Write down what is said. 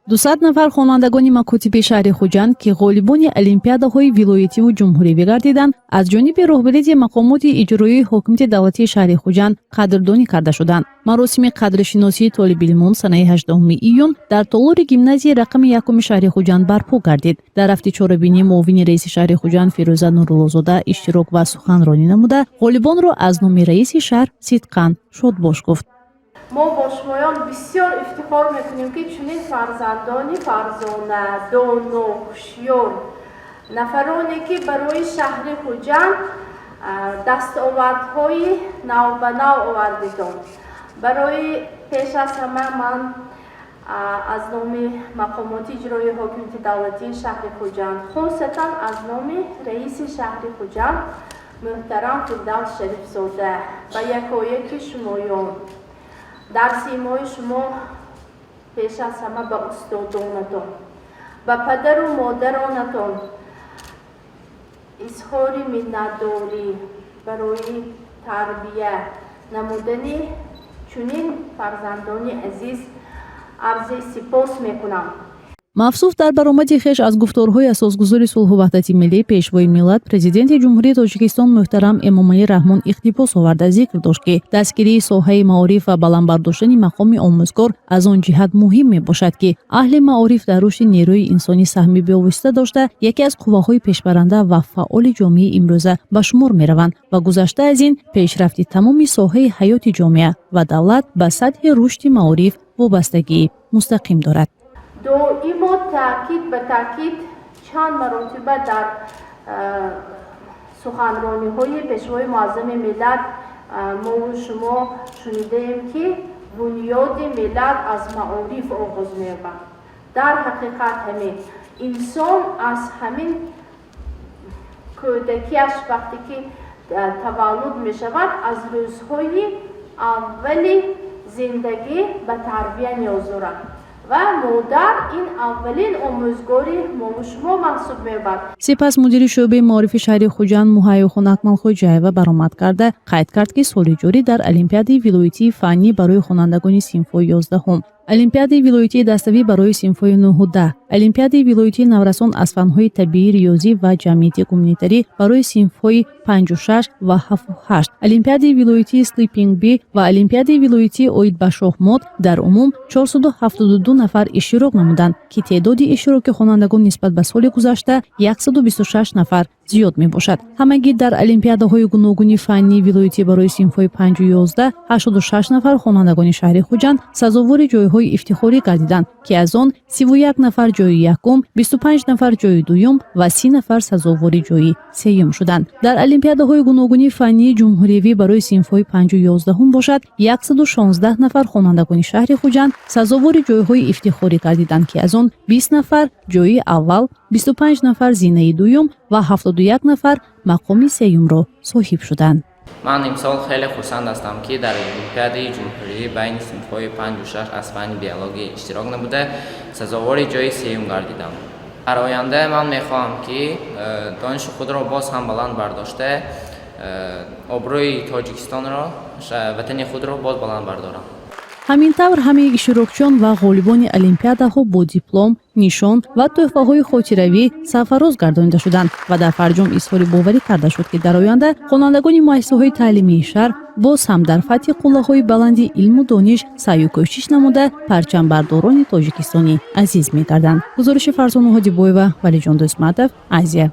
200 нафар хонандагони макотиби шаҳри Хуҷанд, ки ғолибони олимпиадаҳои вилоятиву ҷумҳуривӣ гардиданд, аз ҷониби роҳбарияти мақомоти иҷроии ҳокимияти давлатии шаҳри Хуҷанд қадрдонӣ карда шуданд. Маросими қадршиносии толибилмон санаи 18 июн дар толори гимназияи рақами якуми шаҳри Хуҷанд барпо гардид. Дар рафти чорабинӣ муовини раиси шаҳри Хуҷанд Фирӯза Нуруллозода иштирок ва суханронӣ намуда, ғолибонро аз номи раиси шаҳр сидқан шодбош гуфт. Мо бо шумоён бисёр ифтихор мекунем, ки чунин фарзандони фарзона, доно, ҳушёр, нафароне, ки барои шаҳри Хуҷанд дастовардҳои навбанав овардитон. Барои пеш аз ҳама ман аз номи мақомоти иҷроии ҳокимияти давлатии шаҳри Хуҷанд, хусусан аз номи раиси шаҳри Хуҷанд муҳтарам Фирдавс Шарифзода, ба якояки шумоён, дар симои шумо, пеш аз ҳама ба устодонатон, ба падару модаронатон изҳори миннатдорӣ барои тарбия намудани чунин фарзандони азиз арзи сипос мекунам. Мавсуф дар баромади хеш аз гуфторҳои асосгузори сулҳу ваҳдати миллӣ, Пешвои миллат, Президенти Ҷумҳурии Тоҷикистон муҳтарам Эмомалӣ Раҳмон иқтибос оварда, зикр дошт, ки дастгирии соҳаи маориф ва баланд бардоштани мақоми омӯзгор аз он ҷиҳат муҳим мебошад, ки аҳли маориф дар рушди нерӯи инсонӣ саҳми бевосита дошта, яке аз қувваҳои пешбаранда ва фаъоли ҷомеаи имрӯза ба шумор мераванд ва гузашта аз ин, пешрафти тамоми соҳаи ҳаёти ҷомеа ва давлат ба сатҳи рушди маориф вобастагии мустақим дорад. Доимо таъкид ба таъкид чанд маротиба дар суханрониҳои Пешвои муаззами миллат мову шумо шунидаем, ки бунёди миллат аз маориф оғоз меёбад. Дар ҳақиқат, ҳамин инсон аз ҳамин кӯдакиаш, вақте ки таваллуд мешавад, аз рӯзҳои аввали зиндагӣ ба тарбия ниёз дорад ва модар ин аввалин омӯзгори мову шумо маҳсуб меёбад. Сипас мудири шӯъбаи маорифи шаҳри Хуҷанд Муҳайёхон Акмалхоҷаева баромад карда, қайд кард, ки соли ҷорӣ дар олимпиадаи вилоятии фаннӣ барои хонандагони синфҳои 11-ум, олимпиадаи вилоятии даставӣ барои синфҳои нӯҳу 10, олимпиадаи вилоятии наврасон аз фанҳои табиӣ, риёзӣ ва ҷамъиятӣ гуманитарӣ барои синфҳои панҷу шаш ва ҳафту ҳашт, олимпиадаи вилоятии Spelling Bee ва олимпиадаи вилоятии оид ба шоҳмот дар умум 472 нафар иштирок намуданд, ки теъдоди иштироки хонандагон нисбат ба соли гузашта 126 нафар зиёд мебошад. Ҳамагӣ дар олимпиадаҳои гуногуни фаннии вилоятӣ барои синфҳои панҷу 11 86 нафар хонандагони шаҳри Хуҷанд сазовори ҷойҳои ифтихорӣ гардиданд, ки аз он 31 нафар ҷои якум, 25 нафар ҷои дуюм ва 30 нафар сазовори ҷои сеюм шуданд. Дар олимпиадаҳои гуногуни фаннии ҷумҳуриявӣ барои синфҳои панҷу 11-ум бошад, 116 нафар хонандагони шаҳри Хуҷанд сазовори ҷойҳои ифтихорӣ гардиданд, ки аз он 20 нафар ҷои аввал, 25 нафар зинаи дуюм ва 71 нафар мақоми сеюмро соҳиб шуданд. Ман имсол хеле хурсанд ҳастам, ки дар олимпиадаи ҷумҳурӣ байни синфҳои панҷу шаш аз фанни биология иштирок намуда, сазовори ҷои сеюм гардидам. Дар оянда ман мехоҳам, ки дониши худро боз ҳам баланд бардошта, обрӯи Тоҷикистонро, ватани худро боз баланд бардорам. Ҳамин тавр, ҳамаи иштирокчиён ва ғолибони олимпиадаҳо бо диплом, нишон ва тӯҳфаҳои хотиравӣ сарфароз гардонида шуданд ва дар фарҷом изҳори боварӣ карда шуд, ки дар оянда хонандагони муассисаҳои таълимии шаҳр боз ҳам дар фатҳи қуллаҳои баланди илму дониш саъю кӯшиш намуда, парчамбардорони Тоҷикистони азиз мегарданд. Гузориши Фарзона Ҳодибоева, Валиҷон Дӯстматов, Азия.